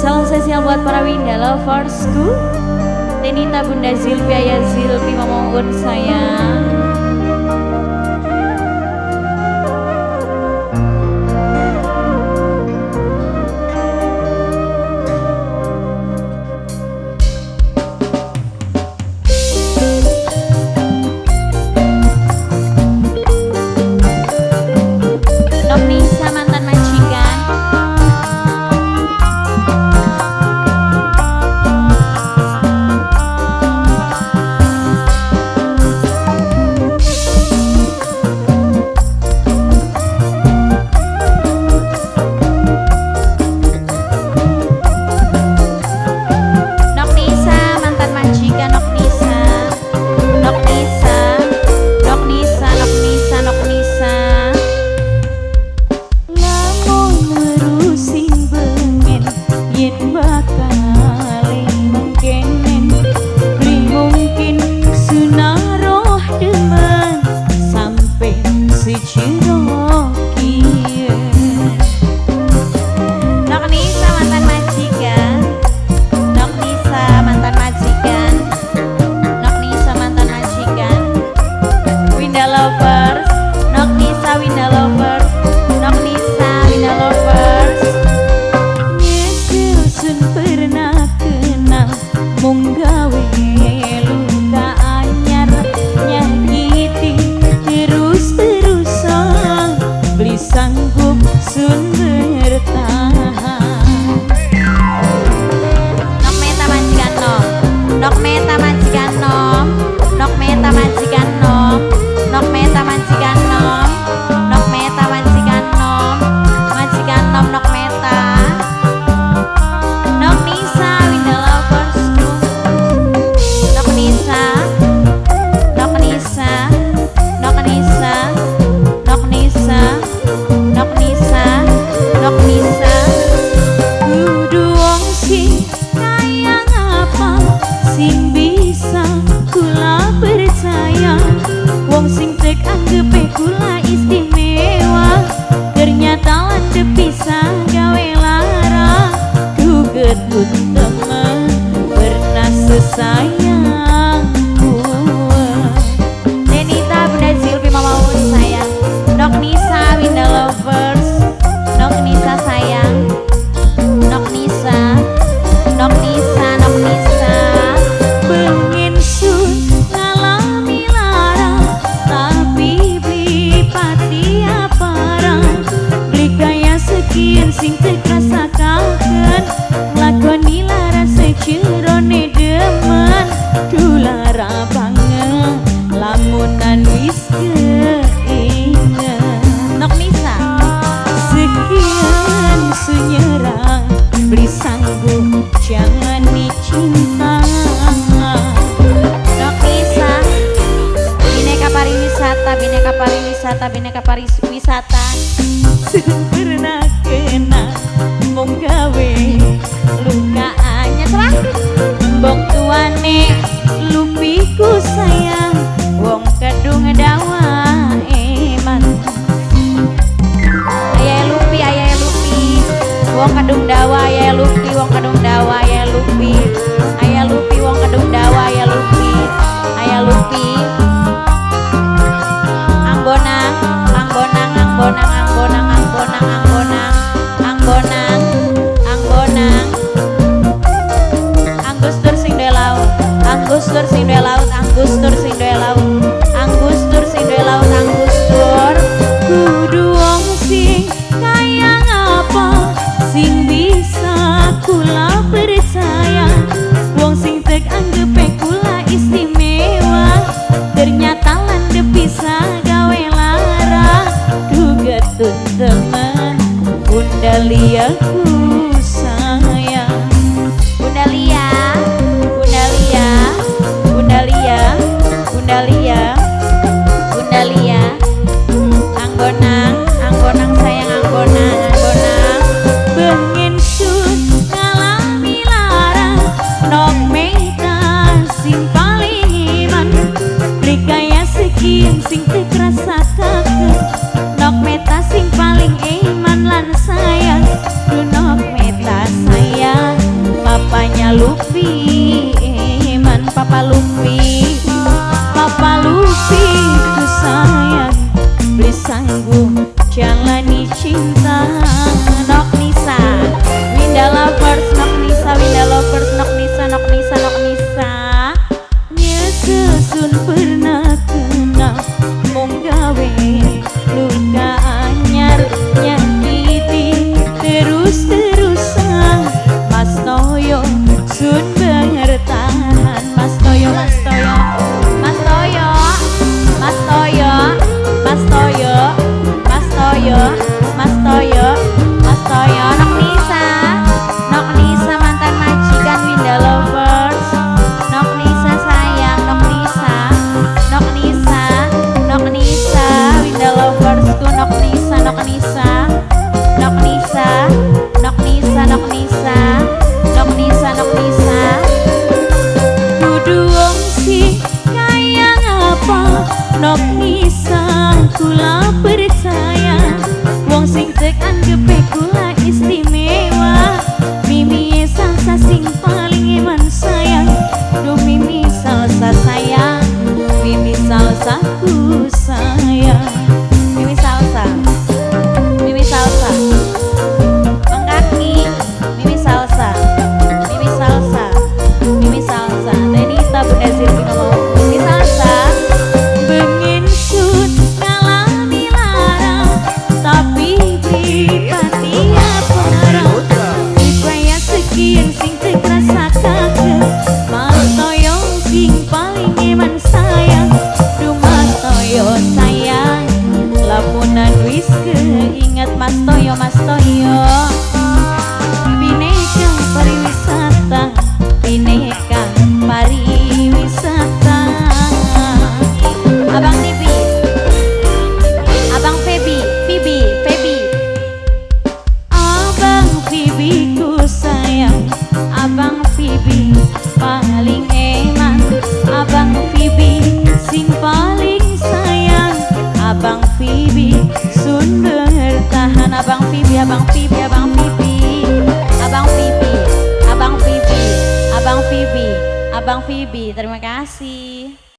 Salam spesial buat para Winda Loversku. Tenita Bunda Zilpi, Ayah Zilpi, Mama Un sayang. Nisa mantan majikan. Nok Nisa mantan majikan, Nok Nisa, Nok Nisa, Nok Nisa, Nok Nisa, Nok Nisa. Nok Nisa mantan majikan, Nok Nisa mantan majikan, Nok Nisa mantan majikan. Winda Lovers, Nok Nisa Winda Lovers, Nok Nisa Winda Lovers. Nyesel sun pernah kenal, mung gawe luka anyar, nyakiti terus-terusan, beli sanggup sun bertahan. Nok Meta majikan nom, Nok Meta majikan nom, Nok Meta majikan nom, Nok Meta majikan nom, Nok Meta majikan nom, majikan nom Nok Meta. Nok Nisa Winda Loversku, Nok Nisa, Nok Nisa, Nok Nisa, Nok Nisa, Nok Nisa, Nok Nisa. Kudu wong sing kaya ngapa sing bisa kula percaya, wong sing tek anggepe kula istimewa, ternyata landep bisa gawe lara. Dugetut temen pernah sesayang kue. Denita Bunda Zilpi Mama Un sayang, Nok Nisa Winda Lovers, Nok Nisa sayang, Nok Nisa, Nok Nisa, Nok Nisa. Pengen sun ngalami lara, tapi beli pati aparang, beli kaya sekian sing tekrasakaken, nglakoni lara sejerone demen, dulara banget lamunan wis keinget. Nok Nisa, Sekian sunyerang, beli sanggup jangan dicinta. Nok Nisa. Bineka pariwisata, bineka pariwisata, bineka pariwisata. Sun pernah kena mung gawe Luka anyar serang. mbok tuane lupiku sayang, Wong kedung dawa eman. Ayah lupi, ayah lupi. Wong kedung dawa, ayah lupi, wong kedung dawa, ayah lupi. Ayah lupi, wong kedung dawa, ayah lupi. Ayah lupi. Angbonang, angbonang, angbonang, angbonang, angbonang, angbonang, angbonang, angbonang. Anggus tur sing duwe laut, Anggus tur sing duwe laut, Anggus tur sing duwe laut, Anggus tur sing duwe laut, Anggus tur. Kudu wong sing kaya ngapa sing bisa kula percaya, wong sing tek anggepe kula istimewa, ternyata landep bisa gawe lara. Dugetut temen Bunda Liaku sayang. Bunda Lia, Bunda Lia, Bunda Lia, Bunda Lia, Bunda Lia. Anggonang, anggonang sayang, anggonang, anggonang. Pengen sun ngalami lara, Nok Meta sing paling iman, beli kaya sekian sing tekrasakaken, Nok Meta sing paling iman lan sayang. Nok Papa Lupi eman Papa Lupi, Papa Lupi ku sayang beli sanggup jalani cinta. Nok Nisa Winda Lovers, Nok Nisa Winda Lovers, Nok Nisa, Nok Nisa, Nok Nisa. Nyesesun pernah kenal mung gawe luka anyar nyakiti terus-terusan. Mas Toyo sun bertahan, Mas Toyo, Mas Toyo, Mas Toyo, Mas Toyo, Mas Toyo, Mas Toyo, Mas Toyo, Mas Toyo. Nok Nisa, Nok Nisa mantan majikan Winda Lovers. Nok Nisa sayang, Nok Nisa, Nok Nisa, Nok Nisa Winda Lovers ku, Nok Nisa, Nok Nisa, Nok Nisa, Nok Nisa, Nok Nisa, Nok Nisa, Nok Nisa. Kudu wong sing kaya ngapa Nok Nisa kula percaya, wong sing tek anggepe kula istimewa. Mimi salsa sing paling eman sayang, duh Mimi salsa sayang, Mimi salsa ku sayang. Mimi salsa, Mimi salsa, Bang Kaki, Mimi salsa, Mimi salsa, Mimi salsa, Tenita Bunda Zirvino mau Mimi salsa. Bengen sun ngalami lara, tapi pripati aparang. Dibaya sekian sing terasa kaget, Mas Toyo sing paling eman sayang, duh Mas Toyo sayang, lamunan wis keinget Mas Toyo, Mas Toyo. Bineka pariwisata, bineka pariwisata. Abang TV, Abang Febi, Fibi, Febi. Abang Fibi ku sayang, Abang Fibi paling eman, Abang Fibi sing paling sayang, Abang Fibi sun bertahan, Abang Fibi, Abang Fibi, Abang Fibi, Abang Fibi, Abang Fibi, Abang Fibi, Abang Fibi. Terima kasih.